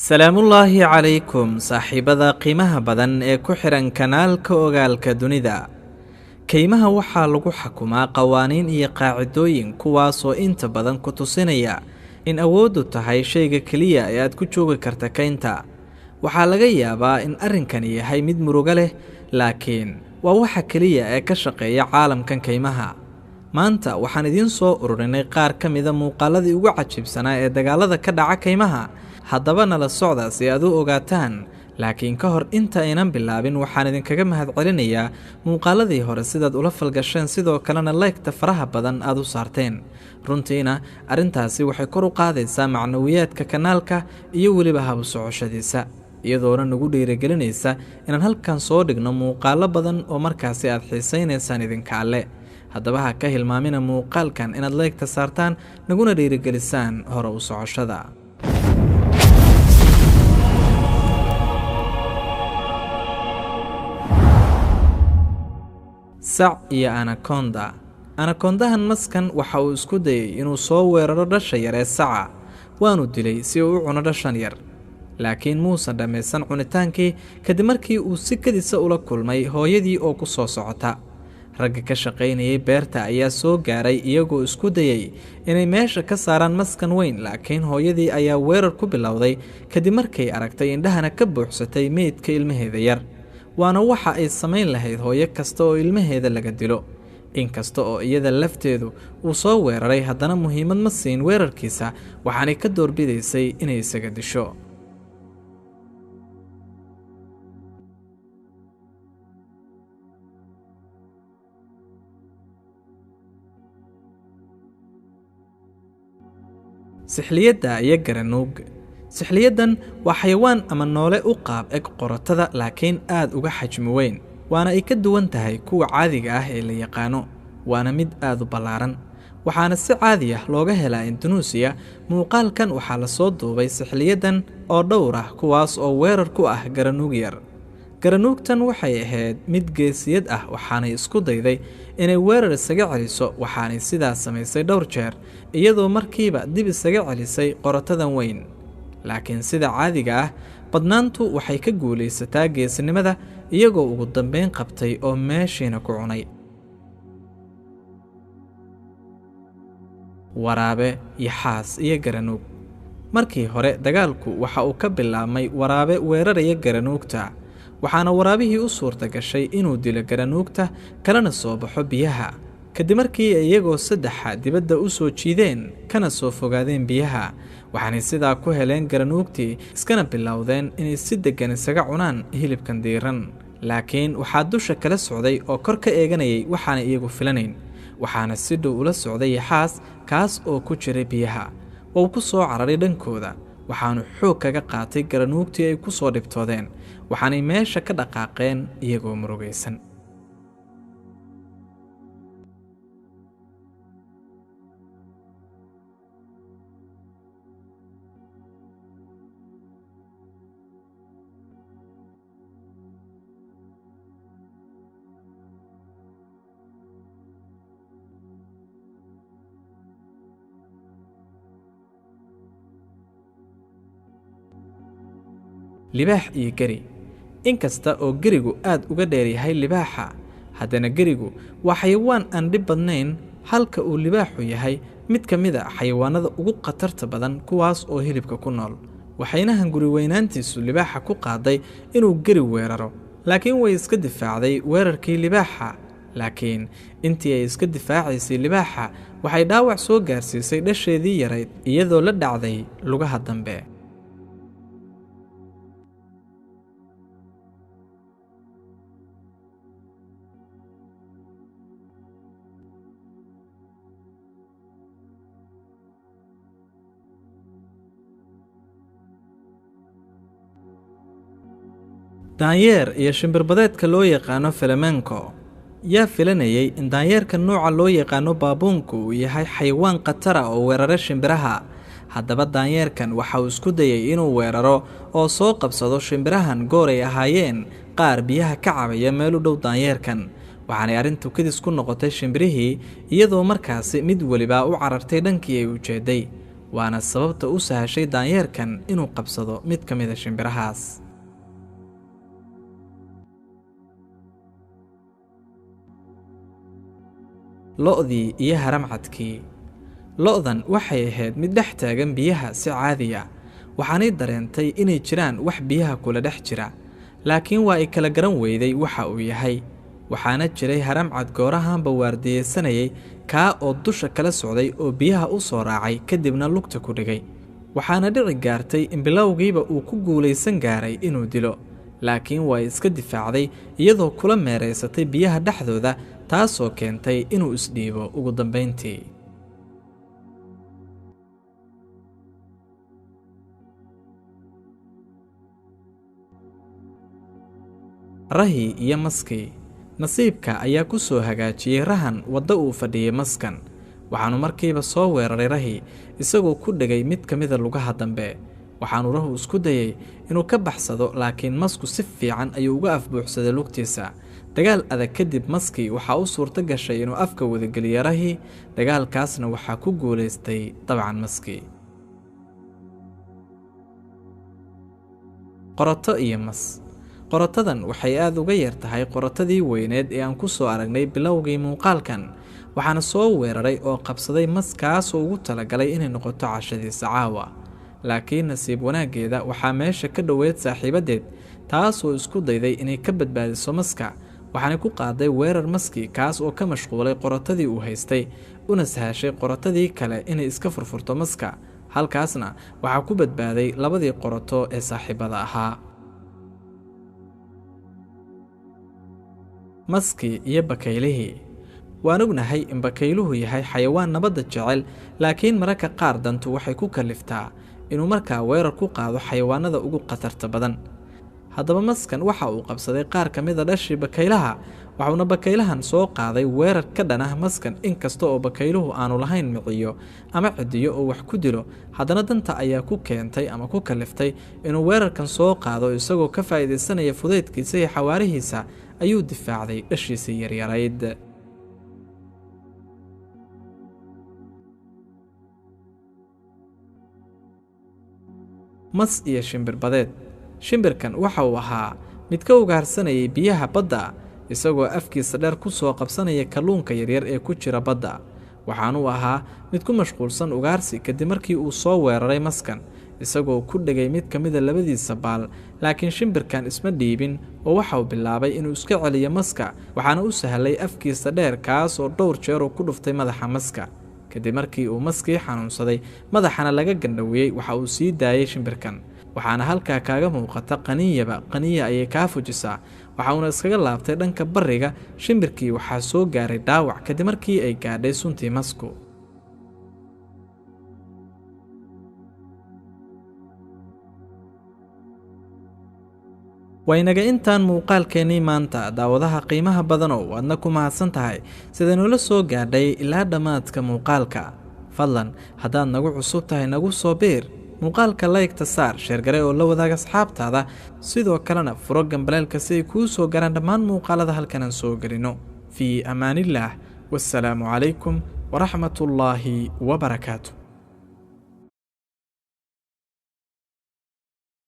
Salaamullaahi calaykum saaxiibada qiimaha badan ee ku xihan kanaalka Ogaalka Dunida. Kaymaha waxaa lagu xakumaa qawaaniin iyo qaacidooyin, kuwaasoo inta badan ku tusinaya in awooddu tahay shayga keliya ee aad ku joogi karta kaynta. Waxaa laga yaabaa in arrinkani yahay mid murugo leh, laakiin waa waxa keliya ee ka shaqeeya caalamkan kaymaha. Maanta waxaan idiin soo ururinay qaar ka mida muuqaaladii ugu cajiibsanaa ee dagaalada ka dhaca kaymaha. Haddaba nala socda si aad u ogaataan. Laakiin ka hor inta aynan bilaabin, waxaan idinkaga mahadcelinayaa muuqaaladii hore sidaad ula falgasheen, sidoo kalena laygta faraha badan aad u saarteen. Runtiina arrintaasi waxay kor u qaadaysaa macnawiyaadka kanaalka iyo weliba habu socoshadiisa, iyadoona nagu dhiirigelinaysa inaan halkan soo dhigno muuqaalo badan oo markaasi aad xiisaynaysaan idinka alle. Haddaba ha ka hilmaamina muuqaalkan inaad laygta saartaan, naguna dhiirigelisaan hore u socoshada. Sac iyo anakonda. Anakondahan maskan waxa uu isku dayey inuu soo weeraro dhasha yar ee saca, waanu dilay si uu u cuno dhashan yar, laakiin muusan dhammaysan cunitaankii kadib markii uu si kedisa ula kulmay hooyadii oo ku soo socota. Ragga ka shaqaynayay beerta ayaa soo gaaray iyagoo isku dayey inay meesha ka saaraan maskan weyn, laakiin hooyadii ayaa weerar ku bilowday kadib markay aragtay indhahana ka buuxsatay meydka ilmaheeda yar. Waana waxa ay samayn lahayd hooyo kasta oo ilmaheeda laga dilo. Inkasta oo iyada lafteedu uu soo weeraray, haddana muhiimad ma siin weerarkiisa, waxaanay ka doorbidaysay inay isaga disho. Sixliyadda iyo garanuug. Sixliyaddan waa xayawaan ama noole u qaab eg qorotada, laakiin aad uga xajmi weyn, waana ay ka duwan tahay kuwa caadiga ah ee la yaqaano, waana mid aad u ballaaran, waxaana si caadi ah looga helaa Indunuusiya. Muuqaalkan waxaa lasoo duubay sixliyaddan oo dhowr ah, kuwaas oo weerar ku ah garanuug yar. Garanuugtan waxay ahayd mid geesiyad ah, waxaanay isku dayday inay weerar isaga celiso, waxaanay sidaas samaysay dhowr jeer, iyadoo markiiba dib isaga celisay qorotadan weyn. Laakiin sida caadiga ah, badnaantu waxay ka guulaysataa geesinimada, iyagoo ugu dambeyn qabtay oo meeshiina ku cunay. Waraabe, yaxaas iyo garanuug. Markii hore dagaalku waxa uu ka bilaabmay waraabe weeraraya garanuugta, waxaana waraabihii u suurta gashay inuu dilo garanuugta kalena soo baxo biyaha, kadib markii ay iyagoo saddexa dibadda u soo jiideen kana soo fogaadeen biyaha. Waxaanay sidaa ku heleen garanuugtii, iskana bilowdeen inay si deggan isaga cunaan hilibkan diiran. Laakiin waxaa dusha kala socday oo kor ka eeganayay waxaanay iyagu filanayn, waxaana si dhow ula socday yaxaas, kaas oo ku jiray biyaha. Wuu ku soo cararay dhankooda, waxaanu xoog kaga qaatay garanuugtii ay ku soo dhibtoodeen, waxaanay meesha ka dhaqaaqeen iyagoo murugaysan. Libaax iyo geri. Inkasta oo gerigu aad uga dheeryahay libaaxa, haddana gerigu waa xayawaan aan dhib badnayn, halka uu libaaxu yahay mid ka mid a xayawaanada ugu khatarta badan kuwaas oo hilibka ku nool. Waxayna hanguri weynaantiisu libaaxa ku qaaday inuu geri weeraro, laakiin way iska difaacday weerarkii libaaxa. Laakiin intii ay iska difaacaysay libaaxa, waxay dhaawac soo gaarsiisay dhasheedii yarayd, iyadoo la dhacday lugaha dambe. Daanyeer iyo shimbirbadeedka loo yaqaano flamenco. Yaa filanayay in daanyeerka nooca loo yaqaano baabuunku uu yahay xayawaan khatara oo weerara shimbiraha? Haddaba daanyeerkan waxa uu isku dayey inuu weeraro oo soo qabsado shimbirahan goor ay ahaayeen qaar biyaha ka cabaya meel u dhow daanyeerkan. Waxaanay arrintu kadis ku noqotay shimbirihii, iyadoo markaasi mid weliba u carartay dhankii ay ujeeday. Waana sababta u sahashay daanyeerkan inuu qabsado mid ka mid a shimbirahaas. Lo'dii iyo haramcadkii. Lo'dan waxay ahayd mid dhex taagan biyaha si caadi ah, waxaanay dareentay inay jiraan wax biyaha kula dhex jira, laakiin waa ay kala garan weyday waxa uu yahay. Waxaana jiray haramcad goorahanba waardiyeysanayay, kaa oo dusha kala socday oo biyaha u soo raacay, kadibna lugta ku dhigay. Waxaana dhici gaartay in bilowgiiba uu ku guulaysan gaaray inuu dilo, laakiin waa iska difaacday iyadoo kula meeraysatay biyaha dhexdooda, taasoo keentay inuu isdhiibo ugu dambayntii. Rahi iyo maskii. Nasiibka ayaa ku soo hagaajiyey rahan waddo uu fadhiyey maskan. Waxaanu markiiba soo weeraray rahi, isagoo ku dhegay mid ka mida lugaha dambe. Waxaanu rahu isku dayey inuu ka baxsado, laakiin masku si fiican ayuu uga afbuuxsaday lugtiisa. Dagaal adag kadib maskii waxaa u suurto gashay inuu afka wadageliyo rahi, dagaalkaasna waxaa ku guulaystay dabcan maskii. Qorato iyo mas. Qorotadan waxay aada uga yar tahay qorotadii weyneed ee aan ku soo aragnay bilowgii muuqaalkan, waxaana soo weeraray oo qabsaday mas kaasoo ugu talagalay inay noqoto cashadiisa caawa. Laakiin nasiib wanaaggeeda waxaa meesha ka dhoweyd saaxiibadeed, taasoo isku dayday inay ka badbaadiso maska. Waxaanay ku qaaday weerar maskii, kaas oo ka mashquulay qorotadii uu haystay, una sahashay qorotadii kale inay iska furfurto maska. Halkaasna waxaa ku badbaaday labadii qoroto ee saaxiibada ahaa. Maskii iyo bakaylihii. Waan ognahay in bakayluhu yahay xayawaan nabadda jecel, laakiin mararka qaar dantu waxay ku kaliftaa inuu markaa weerar ku qaado xayawaanada ugu khatarta badan. Haddaba maskan waxa uu qabsaday qaar ka mid a dhashii bakaylaha, waxuuna bakaylahan soo qaaday weerar ka dhan ah maskan. Inkasta oo bakayluhu aanu lahayn miciyo ama cidiyo oo wax ku dilo, haddana danta ayaa ku keentay ama ku kaliftay inuu weerarkan soo qaado. Isagoo ka faa'iidaysanaya fudaydkiisa iyo xawaarihiisa ayuu difaacday dhashiisii yaryarayd. Mas iyo shimbir badeed. Shimbirkan waxa uu ahaa mid ka ugaarsanayay biyaha badda, isagoo afkiisa dheer ku soo qabsanaya kalluunka yaryar ee ku jira badda. Waxaanuu ahaa mid ku mashquulsan ugaarsi kadib markii uu soo weeraray maskan, isagoo ku dhegay mid ka mida labadiisa baal. Laakiin shimbirkan isma dhiibin oo waxa uu bilaabay inuu iska celiyo maska, waxaana u sahlay afkiisa dheer, kaas oo dhowr jeer uu ku dhuftay madaxa maska. Kadib markii uu maskii xanuunsaday, madaxana laga gandhawiyey, waxa uu sii daayey shimbirkan. Waxaana halkaa kaaga muuqata qaniyaba qaniya ayay kaa fujisaa. Waxa uuna iskaga laabtay dhanka bariga. Shimbirkii waxaa soo gaaray dhaawac kadib markii ay gaadhay suntii masku. Waynaga intaan muuqaalkeennii maanta, daawadaha qiimaha badanow, waadna ku mahadsan tahay sida noola soo gaadhay ilaa dhammaadka muuqaalka. Fadlan haddaad nagu cusub tahay nagu soo biir, muuqaalka laygta saar, sheergare oo la wadaag asxaabtaada, sidoo kalena furo gambaleelka si ay kuu soo garaan dhammaan muuqaalada halkan aan soo gelino. Fii amaanillaah, wassalaamu calaykum waraxmatullaahi wabarakaatu.